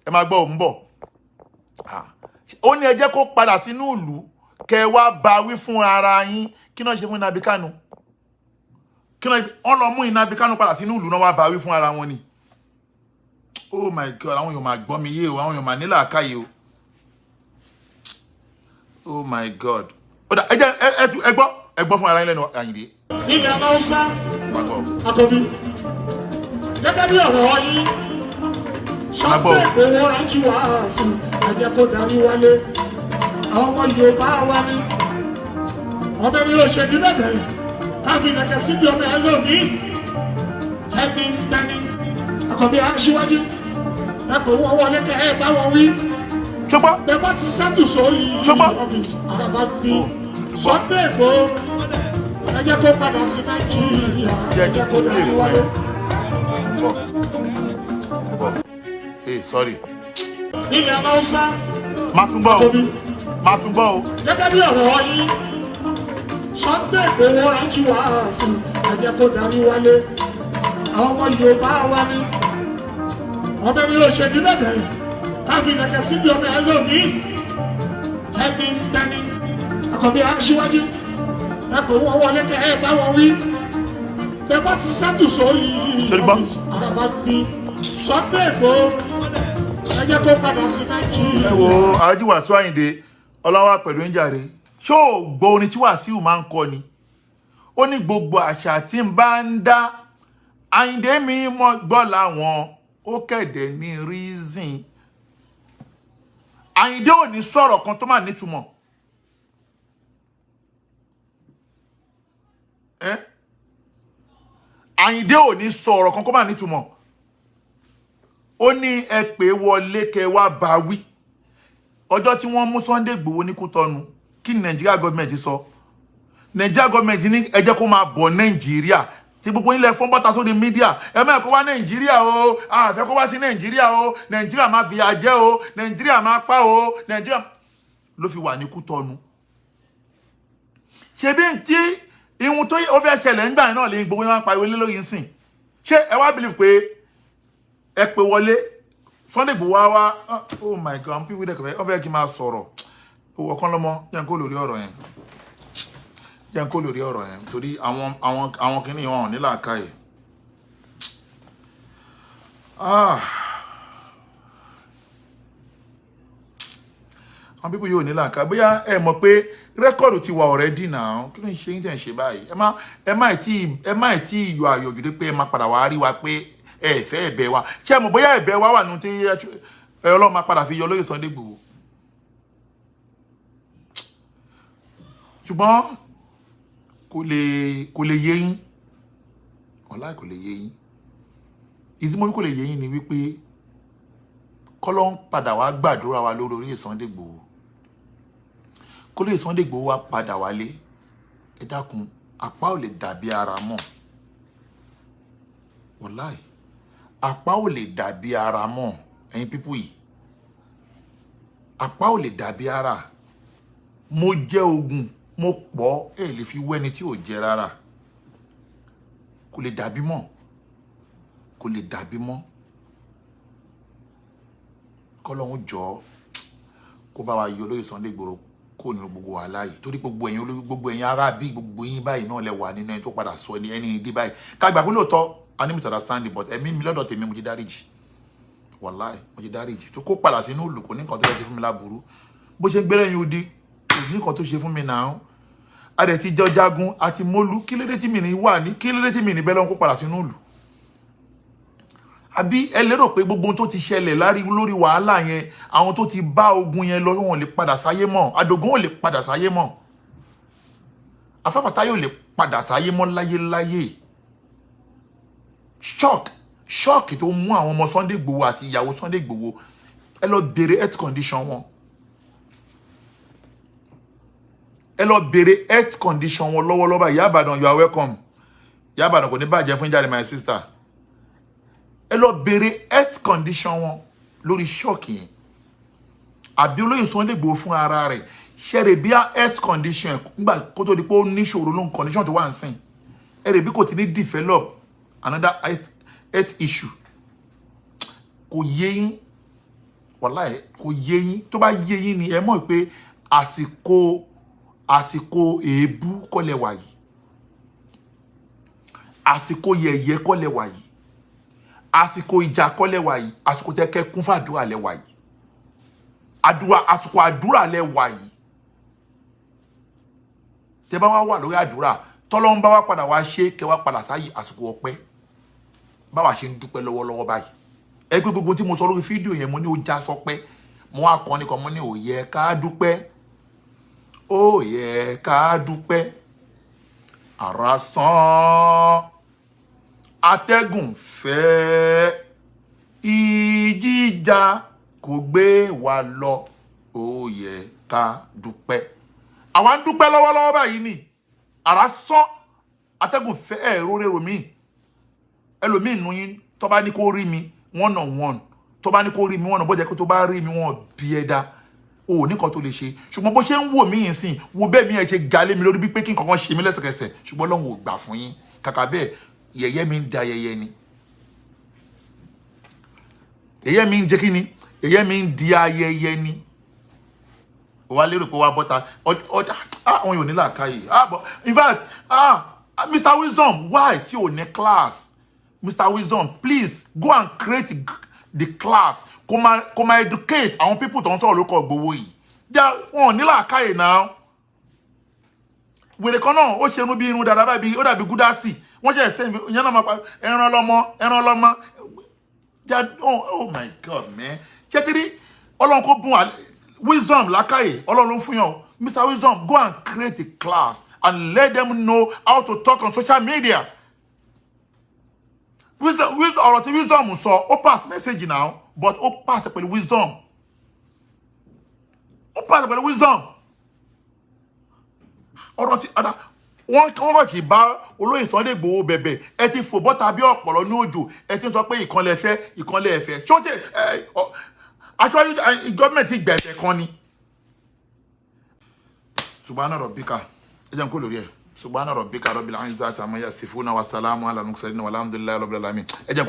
ẹ máa gbọ́, òun bọ̀. Ó ní ẹ jẹ́ kó padà sínú ìlú, kẹ́ wá bá wí fún ara yín. Kí náà ṣe fún Nnamdi Kanu? Kí náà wọ́n lọ mú Nnamdi Kanu padà sínú ìlú náà, wá bá wí fún ara wọn ni? Oh my God, àwọn èèyàn máa gbọ́ mi yé o, àwọn èèyàn máa nílò àkáyé o. Oh my God. Ó dà, ẹ jẹ́ ẹ gbọ́, ẹ gbọ́ fún ara yín lẹ́nu Àyìndé. Ilẹ̀ Haúsá. Àkọ́bí, gẹ́gẹ́ bí ọ̀rọ̀ yín, Sunday Igboho rántí wàásù, ẹ jẹ́ kó darí wálé. Àwọn ọmọ Yorùbá wa ní ọmọ ẹni òṣèlú bẹ̀rẹ̀ káfí lẹ̀kẹ̀ síbi ọmọ ẹ lónìí ẹni dání. Àkọ́bí aṣíwájú, ẹ kò wọ́n wọlé kẹ́ ẹ bá wọn wí. Ṣùgbọ́n Bẹ́ẹ̀ bá ti sẹ́tù sórí Ṣùgbọ́n ọ́fíìsì àràbà ní Sunday Igboho, ẹ jẹ́ kó padà sí Nàìjíríà, ẹ jẹ́ kó darí wálé. Bọ̀ bọ̀, eh, sorry. Ilẹ̀ Haúsá. Má tún gbọ́ o. Àkọ́bí, Má tún gbọ́ o. gẹ́gẹ́ bí ọ̀rọ̀ yín, Sunday Igboho rántí wàásù, ẹ jẹ́ kó darí wálé. Àwọn ọmọ Yorùbá wa ní ọmọ ẹni òṣèlú bẹ̀rẹ̀ káfí lẹ̀kẹ̀ síbi ọmọ ẹ lónìí ẹni dání. Àkọ́bí aṣíwájú, ẹ kò wọ́n wọlé kẹ́ ẹ bá wọn wí. Bẹ́ẹ̀ bá ti sẹ́tù sórí Torí gbọ́. ọ́fíìsì àràbà ní Sunday Igboho, ẹ jẹ́ kó padà sí Nàìjíríà. Ẹ wo Alhaji Wasiu Ayinde, ọlọ́wà pẹ̀lú ń jàre. Ṣó o gbọ́ orin tí Wasiu máa ń kọ ni? Ó ní gbogbo àṣà tí ń bá ń dá Àyìndé mi mọ́ gbọ́ làwọn ó kẹ̀dẹ̀ ní reason. Àyìndé ò ní sọ̀rọ̀ kan tó máa nítumọ̀ ẹ́. Àyìndé ò ní sọ̀rọ̀ kan kó máa nítumọ̀. Ó ní ẹ pè wọlé kẹ wá bá wí. Ọjọ́ tí wọ́n mú Sunday Igboho ní Kútọ́nù, kí ni Nàìjíríà gọọmẹ̀ntì sọ? Nàìjíríà gọọmẹ̀ntì ní ẹ jẹ́ kó máa bọ̀ Nàìjíríà. Tí gbogbo ilẹ̀ fọ́n bọ́ta sórí media, ẹ máa kó wá Nàìjíríà o, a fẹ́ kó wá sí Nàìjíríà o, Nàìjíríà máa fìyà jẹ o, Nàìjíríà máa pa o. Nàìjíríà ló fi wà ní Kútọ́nù. Ṣebí tí ihun tó ó fẹ́ ṣẹlẹ̀ ńgbà náà lè gbogbo wọn pariwo lé lórí nsìn. Ṣé ẹ wá believe pé ẹ pè wọlé Sunday Igboho wá wá? Oh my God, àwọn people dẹ̀ kọ̀ fẹ́ kí n máa sọ̀rọ̀ owó ọ̀kan lọ́mọ. Jẹ́ n kó lórí ọ̀rọ̀ yẹn, jẹ́ n kó lórí ọ̀rọ̀ yẹn, torí àwọn kìíní wọn ò ní làákàyè. Ah, Àwọn people yóò ní làákà. Bóyá ẹ mọ̀ pé record ti wà already now. Kí ló ń ṣe yín tẹ̀ ń ṣe báyìí? Ẹ má tí yọ àyọ̀jù pé ẹ má padà wá rí wa pé ẹ fẹ́ ẹ̀bẹ̀ wa. Ṣé ẹ mọ̀ bóyá ẹ̀bẹ̀ wa wà nù tí ẹ Ọlọ́run máa padà fi yọ lóye Sunday Igboho? Ṣùgbọ́n kò lè yé yín ọ̀la, kò lè yé yín. Ìdí mo ní kò lè yé yín ni wípé kọ́lọ́ ń padà wá gbàdúrà wa lórí orí Sunday Igboho, kó lè Sunday Igboho wá padà wálé. Ẹ dákun, apá ò lè dàbí ara mọ́. Wàláì, apá ò lè dàbí ara mọ́. Ẹ̀yin people yìí, apá ò lè dàbí ara. Mo jẹ́ ogun, mo pọ̀, ẹ lè fi wẹ́ni tí ò jẹ rárá. Kò lè dàbí mọ́, kò lè dàbí mọ́. Kọ́lọ́hún jọ kó bá wa yọ lóye Sunday Igboho kó nínú gbogbo wàhálà yìí, torí gbogbo ẹ̀yin olórí, gbogbo ẹ̀yin ará bí gbogbo yín báyìí náà lẹ wà nínú ẹni tó padà sọ ẹni ìdí báyìí. Ká gbà pé lóòótọ́ a ní misunderstanding, but ẹ̀mí mi lọ́dọ̀ tèmi, mo ti dáríjì. Wàláì, mo ti dáríjì. Tó kó padà sínú ìlú, kò ní nǹkan tó fẹ́ ṣe fún mi láburú. Bó ṣe ń gbé lẹ́yìn odi, kò ní nǹkan tó ṣe fún mi náà. A dẹ̀ ti jọ jagun àti mólú. Kí lédè tí mi ní wà ní? Kí lédè tí mi ní bẹ́ẹ̀ lọ́n kó padà sínú ìlú? Àbí ẹ lérò pé gbogbo ohun tó ti ṣẹlẹ̀ lárí lórí wàhálà yẹn, àwọn tó ti bá ogun yẹn lọ, wọn ò lè padà sáyé mọ́? Àdògún ò lè padà sáyé mọ́. Afáfàtáyò ò lè padà sáyé mọ́ láyéláyé. Shock tó mú àwọn ọmọ Sunday Igboho àti ìyàwó Sunday Igboho, ẹ lọ bèrè health condition wọn. Ẹ lọ bèrè health condition wọn lọ́wọ́lọ́wọ́. Ìyá Ìbàdàn, you are welcome. Ìyá Ìbàdàn, kò ní bàjẹ́ fún jáde, my sister. Ẹ lọ bèrè health condition wọn lórí shock yẹn. Àbí olóyè Sunday Igboho fún ara rẹ̀ ṣẹ̀rẹ̀ bí health condition nígbà kó tó di pé ó níṣòro ló ń condition tó wà ń sìn, ẹ rẹ̀ bí kò ti ní develop another health issue. Kò yé yín, wàláì kò yé yín. Tó bá yé yín ni ẹ mọ̀ pé àsìkò èébú kọ́ lẹ wà yìí, àsìkò yẹ̀yẹ́ kọ́ lẹ wà yìí, àsìkò ìjà kọ́ lẹ wà yìí. Àsìkò tẹ́kẹ́ kún fàdúrà lẹ wà yìí. Àdúrà, àsìkò àdúrà lẹ wà yìí. Tẹ́ bá wá wà lórí àdúrà, tọ́lọ́run bá wá padà wá ṣe kẹ́ wá padà sáyè àsìkò ọpẹ́, báwa ṣe ń dúpẹ́ lọ́wọ́lọ́wọ́ báyìí. Ẹ pé gbogbo tí mo sọ lórí fídíò yẹn, mo ní ó já sọpẹ́. Mo wá kọ́ nìkan, mo ní ó yẹ ká dúpẹ́, ó yẹ ká dúpẹ́. Àrá sán, atẹ́gùn fẹ́, ìjìjà kò gbé wa lọ, ó yẹ ká dúpẹ́. Àwa ń dúpẹ́ lọ́wọ́lọ́wọ́ báyìí ni. Àrá sán, atẹ́gùn fẹ́, ẹ̀ rórérò míì. Ẹlòmíì nù yín, tó bá ní kó rí mi one on one, tó bá ní kó rí mi one on, bó jẹ́ pé tó bá rí mi, wọn bí ẹ dá o ò ní kan tó lè ṣe. Ṣùgbọ́n bó ṣe ń wò mí yìí sìn, wo bẹ́ẹ̀ mi ẹ̀ ṣe ga lé mi lórí bí pé kí nǹkan kan ṣe mí lẹ́sẹ̀kẹsẹ̀. Ṣùgbọ́n Ọlọ́run ò gbà fún yín. Kàkà bẹ́ẹ̀, yẹ̀yẹ́ mi ń da yẹ̀yẹ́ ni. Yẹ̀yẹ́ mi ń jẹ́ kí ni? Yẹ̀yẹ́ mi ń di ayẹyẹ ni. Wà lérò pé wà bọ́ta ọ̀dà. Àwọn yóò ní làákàyè. But in fact, Mr Wisdom, why tí ò ní class? Mr Wisdom, please go and create the class kó máa educate àwọn people tó ń sọ̀rọ̀ lóko Ìgbòho yìí. Wọn ò ní làákàyè náà. Wèrè kan náà, ó ṣe irun bí irun dàda báyìí, ó dàbí gúdásì. Wọ́n ṣe ẹ̀sẹ̀ ìyẹn náà, máa pa ẹran lọ́mọ, ẹran lọ́mọ. Oh my God, man. Ṣẹ́tìrí Ọlọ́run kó bùn wisdom, làákàyè, Ọlọ́run ló ń fún yàn. Mr Wisdom, go and create a class and let them know how to talk on social media. Wisdom, wisdom, ọ̀rọ̀ tí Wisdom sọ, ó pass message now, but ó pass pẹ̀lú wisdom, ó pass pẹ̀lú wisdom. Ọ̀rọ̀ tí ọ̀dà wọ́n kàn kì í bá olóyè Sunday Igboho bẹ̀bẹ̀. Ẹ ti fò bọ́ta bí ọ̀pọ̀lọ́ ní òjò. Ẹ ti ń sọ pé ìkànlẹ̀ fẹ́, ìkànlẹ̀ ẹ̀fẹ́. Ṣé ó ti ẹ aṣáájú gọ́ọ̀mẹ̀ntì gbẹ̀fẹ̀ kan ni? Subhana rabbika, ẹ jẹ́ n kó lórí ẹ̀. Subhana rabbika rabbil izzati amma yasifuna wa salamu ala al-mursalin walhamdulillahi rabbil alamin. Ẹ jẹ́ n kó.